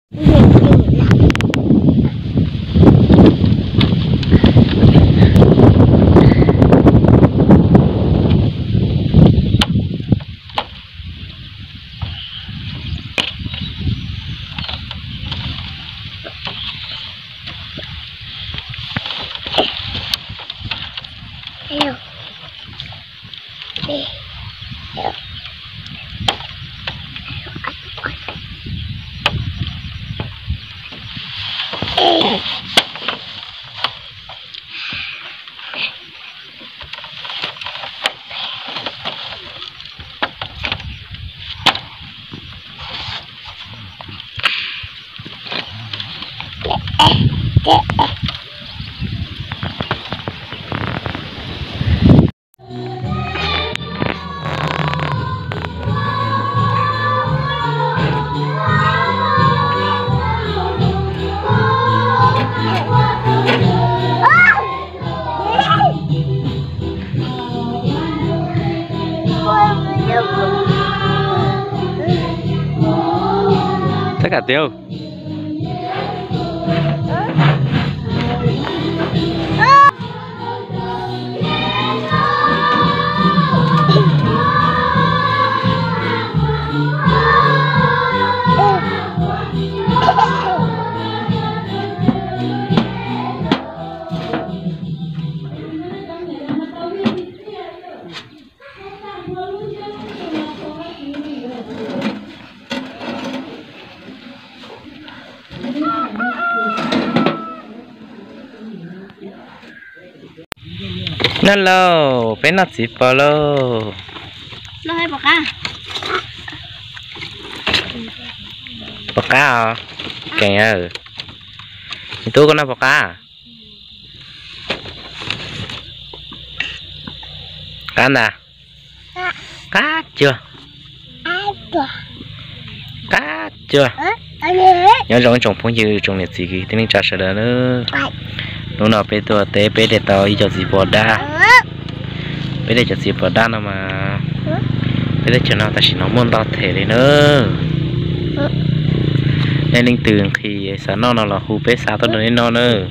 Txhob kam tiag. Noj lauj, peb noj txiv pos lauj. Pos qab os. Keem, tub koj noj pos qab. Qab ntag. Qab cuag. Qab cuag. Nyob zoo ib tsoom phooj ywg tsoom niam txiv kwv tij neej tsa sawv daws nawb. Hnub no peb tuaj teb peb de tau ib co txiv pos dab. Peb de cov txiv pos dab no mas peb teb chaws no tam sim no muaj ntau them li nawb. Nej leej twg nqhis xav noj no los hu peb xa tuaj rau nej noj nawb.